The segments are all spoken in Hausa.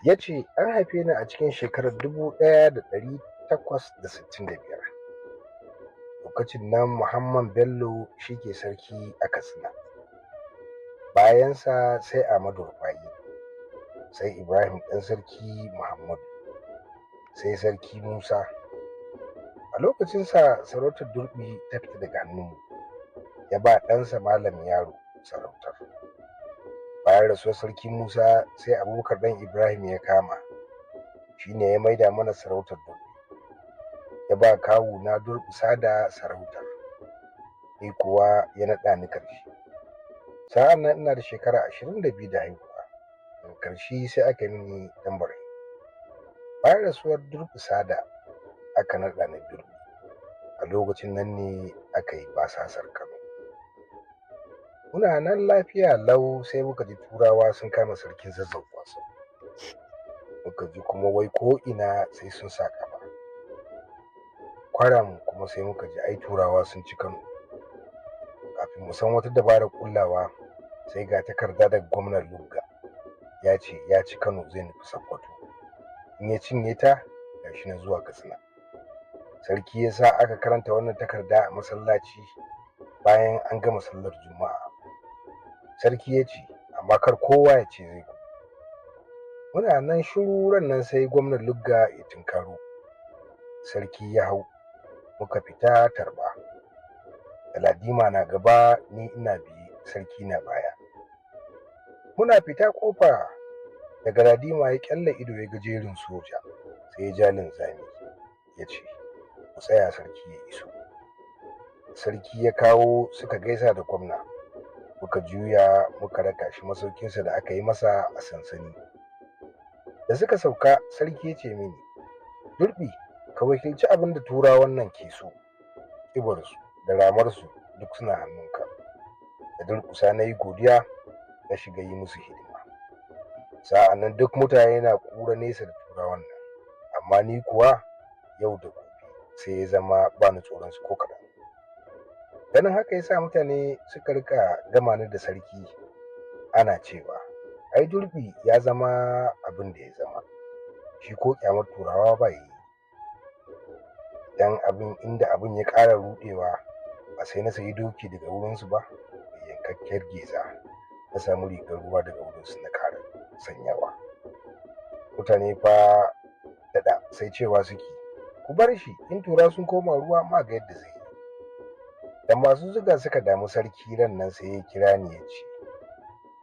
Ya ce an haife ni a cikin shekarar 1865. Lokacin nan Muhammad Bello shi ke sarki a Katsina. Bayansa sai Ahmadu Rufa'i, sai Ibrahim ɗan sarki Muhammadu, sai sarki Musa. A lokacinsa sarautar Durbi ta fita daga hannunmu, ya ba ɗansa Malam Yaro sarautar. Bayan rasuwar sarki Musa sai Abubakar ɗan Ibrahim ya kama, shi ne ya maida mana sarautar Durbi. Ya ba kawu na Durbi Sada sarautar, ni kuwa ya naɗa ni ƙarshe. Sa'an nan ina da shekara 22 da haihuwa, daga ƙarshe sai aka mini ɗan bare. Bayan rasuwar Durbi Sada aka naɗa ni Durbi. A lokacin nan ne aka yi basasar Kano. Muna nan lafiya lau sai muka ji Turawa sun kama sarkin Zazzau Kwasau. Muka ji kuma wai ko ina sai sun sa ƙafa. Kwaram kuma sai muka ji ai Turawa sun ci Kano. Kafin mu san wata dabarar ƙullawa sai ga takarda daga gwamnan Lugga ya ce ya ci Kano zai nufi Sokoto. In ya cinye ta gashi nan zuwa Katsina. Sarki ya sa aka karanta wannan takarda a masallaci bayan an gama sallar Juma'a. Sarki ya ce amma kar kowa ya ce zai gudu. Muna nan shiru ran nan sai gwamnan Lugga ya tunkaro. Sarki ya hau, muka fita tarba. Galadima na gaba, ni ina biye, sarki na baya. Muna fita ƙofa da Galadima ya ƙyalla ido ya ga jerin soja, sai ya ja linzami ya ce ku tsaya sarki ya iso. Sarki ya kawo suka gaisa da gwamna. Muka juya muka raka shi masaukinsa da aka yi masa a sansani. Da suka sauka sarki ya ce mini, Durbi, ka wakilci abin da Turawan nan ke so, ƙibarsu da ramarsu duk suna hannunka. Da durƙusa na yi godiya na shiga yi musu hidima. Sa'an nan duk mutane na ƙura nesa da Turawan nan, amma ni kuwa yau da gobe sai ya zama ba ni tsoron su ko kaɗan. Ganin haka ya sa mutane suka rika gama ni da sarki, ana cewa ai Durbi ya zama abin da ya zama, shi ko ƙyamar Turawa ba yi. Dan abin inda abin ya ƙara ruɗewa ba sai na sayi doki daga wurinsu ba, mai yankakkiyar geza, na samu rigar ruwa daga wurinsu na ƙara sanyawa. Mutane fa daɗa sai cewa suke, ku bar shi, in Turawa sun koma ruwa ma ga yadda zai yi. Da masu zuga suka damu sarki ran nan sai ya kira ni ya ce,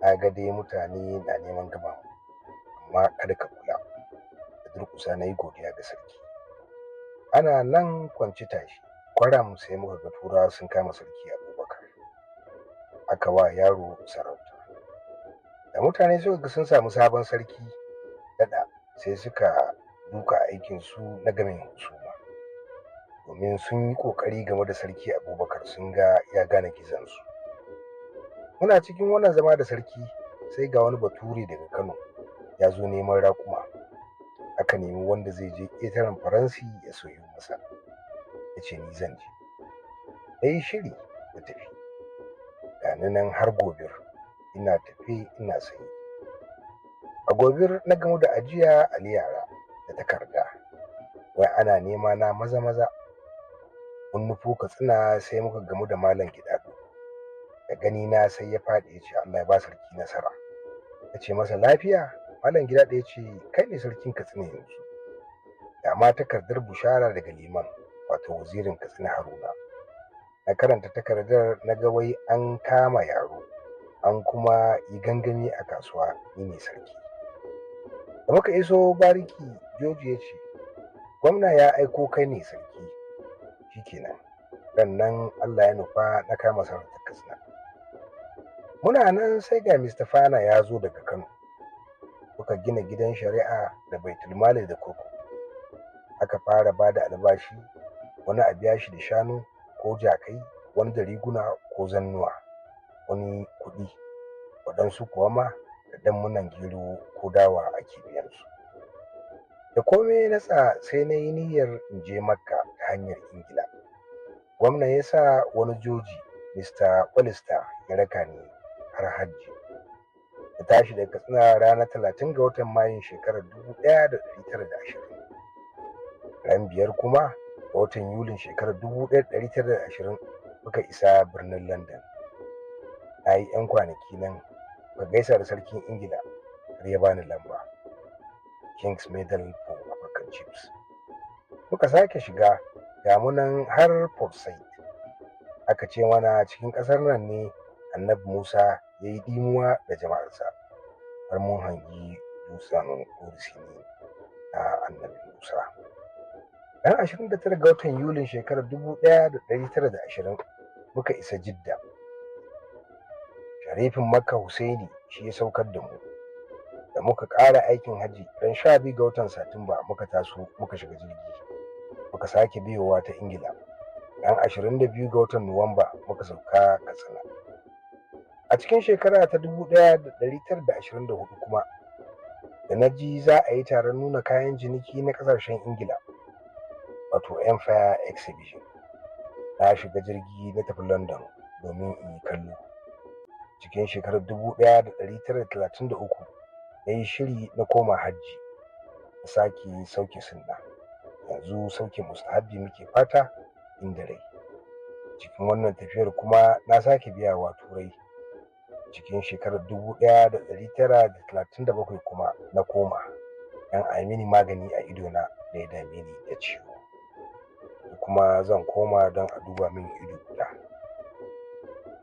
na ga dai mutane na neman gama mu, amma kada ka kula. Da durƙusa na yi godiya ga sarki. Ana nan kwance tashi, kwaram sai muka ga Turawa sun kama sarki Abubakar. Aka wa Yaro sarauta. Da mutane suka ga sun samu sabon sarki, daɗa sai suka duka aikinsu na gamin husuma. Domin sun yi ƙoƙari game da sarki Abubakar sun ga ya gane gizonsu. Muna cikin wannan zama da sarki sai ga wani bature daga Kano ya zo neman raƙuma. Aka nemi wanda zai je ƙetaren Faransi ya sayo masa. Ya ce ni zan je. Na yi shiri na tafi. Ga ni nan har Gobir ina tafe ina saye. A Gobir na gamu da Ajiya Ali Yara da takarda. Wai ana nema na maza maza. Mun nufo Katsina sai muka gamu da Malam Gidado. Da gani na sai ya faɗi ya ce Allah ya ba sarki nasara. Na ce masa lafiya? Malam Gidado ya ce kai ne sarkin Katsina yanzu. Ga ma takardar bushara daga liman, wato wazirin Katsina Haruna. Na karanta takardar na ga wai an kama Yaro, an kuma yi gangami a kasuwa, ni ne sarki. Da muka iso bariki, Joji ya ce gwamna ya aiko kai ne sarki. Shikenan. Ran nan Allah ya nufa na kama sarautar Katsina. Muna nan sai ga Mr. Fana ya zo daga Kano. Muka gina gidan shari'a da baitulmali da kurkuku. Aka fara ba da albashi, wani a biya shi da shanu ko jakai, wani da riguna ko zannuwa, wani kuɗi, waɗansu kuwa ma da dammunan gero ko dawa ake biyan su. Da komai ya natsa sai na yi niyyar in je Makka ta hanyar Ingila. Gwamna ya sa wani joji Mr. Walister ya raka ni har Hajji. Da Na tashi daga Katsina ranar 30 ga watan Mayun shekarar 1920. Ran 5 kuma ga watan Yulin shekarar 1920 muka isa birnin London. Na yi 'yan kwanaki nan, muka gaisa da sarkin Ingila har ya bani lamba. King's Medal for African Chiefs. Muka sake shiga ga mu nan har Port Said. Aka ce mana cikin ƙasar nan ne Annabi Musa ya yi ɗimuwa da jama'arsa. Har mun hangi dutsen Turi Sinin na Annabi Musa. Ran 29 ga watan Yulin shekarar 1920 muka isa Jidda. Sharifin Makka Husaini shi ya saukar da mu. Da muka ƙara aikin hajji ran 12 ga watan Satumba muka taso muka shiga jirgi. Muka sake biyowa ta Ingila. Ran 22 ga watan Nuwamba muka sauka Katsina. A cikin shekara ta 1924 kuma da na ji za a yi taron nuna kayan ciniki na ƙasashen Ingila, wato Empire Exhibition. Na shiga jirgi na tafi London domin in yi kallo. Cikin shekarar 1933 na yi shiri na koma hajji, na sake sauke sunna. Yanzu sauke mustahabbi muke fata inda rai. Cikin wannan tafiyar kuma na sake biyawa Turai. Cikin shekarar 1937 kuma na koma don a yi mini magani a idona da ya dame ni da ciwo. Kuma zan koma don a duba min ido guda.